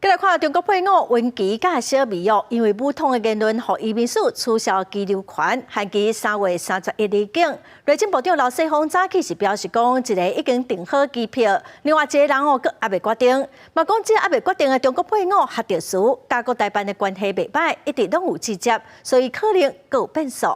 繼來看中國配偶溫琪佮小薇哦，因為武統的言論，予移民署取消居留權，限期3月31離境。內政部長劉世鋒早起是表示講，一个已經訂好機票，另外一个人哦，閣猶未決定。嘛講這猶未決定的中國配偶較特殊，佮國台辦的關係袂䆀，一直攏有指責，所以可能閣有變數。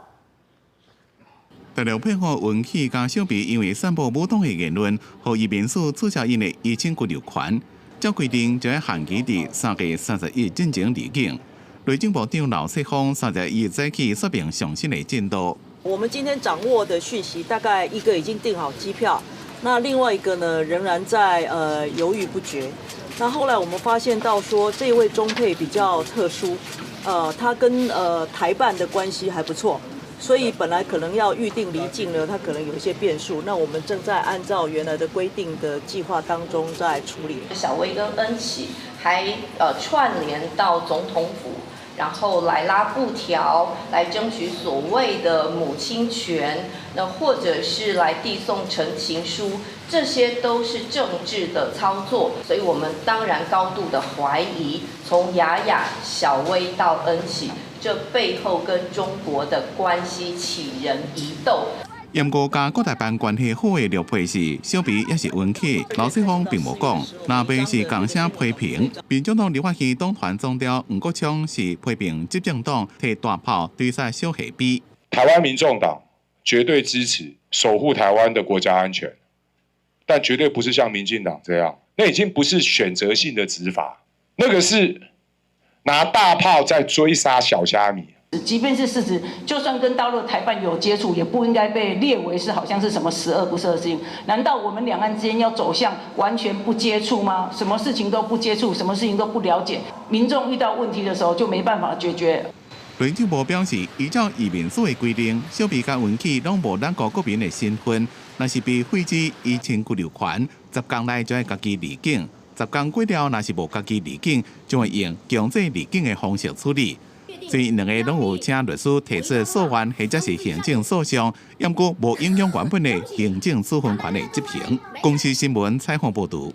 大陸配偶溫琪佮小薇因為散布武統的言論，予移民署取消𪜶的依申居留權。照規定，就愛限期佇3月31進前離境。內政部長劉世鋒31早起說明上新的進度。我們今天掌握的訊息，大概一個已經訂好機票，那另外一個呢，仍然在猶豫不決。那後來我們發現到說，這位中配比較特殊，他跟台辦的關係還不錯，所以本來可能要預定離境呢，他可能有一些變數。那我們正在按照原來的規定的計劃當中在處理。小薇跟恩琪還串聯到總統府，然後來拉布條，來爭取所謂的母親權，那或者是來遞送陳情書，這些都是政治的操作。所以我們當然高度的懷疑，從雅雅、小薇到恩琪，這背後跟中國的關係杞人疑竇。毋過佮國台辦關係好的陸配是小薇抑是溫琪，劉世鋒並無講。若非是仝聲批評，民眾黨立法院黨團總召黃國昌是批評執政黨提大炮追殺小河邊。台灣民眾黨絕對支持守護台灣的國家安全，但絕對不是像民進黨這樣，那已經不是選擇性的執法，那個是拿大炮在追殺小蝦米。即便是事實，就算跟大陸台辦有接觸，也不應該被列為是好像是什麼十惡不赦的事情。難道我們兩岸之間要走向完全不接觸嗎？什麼事情都不接觸，什麼事情都不了解，民眾遇到問題的時候就沒辦法解決。內政部表示，依照移民署的規定，小薇佮溫琪攏無咱國國民的身份，若是被廢止依申居留權，10天內就愛家己離境。10天過了，若是無家己離境，就會用強制離境的方式處理。雖然兩个攏有請律師提出訴願或者是行政訴訟，毋過無影響原本的行政處分權的執行。公視新聞採訪報導。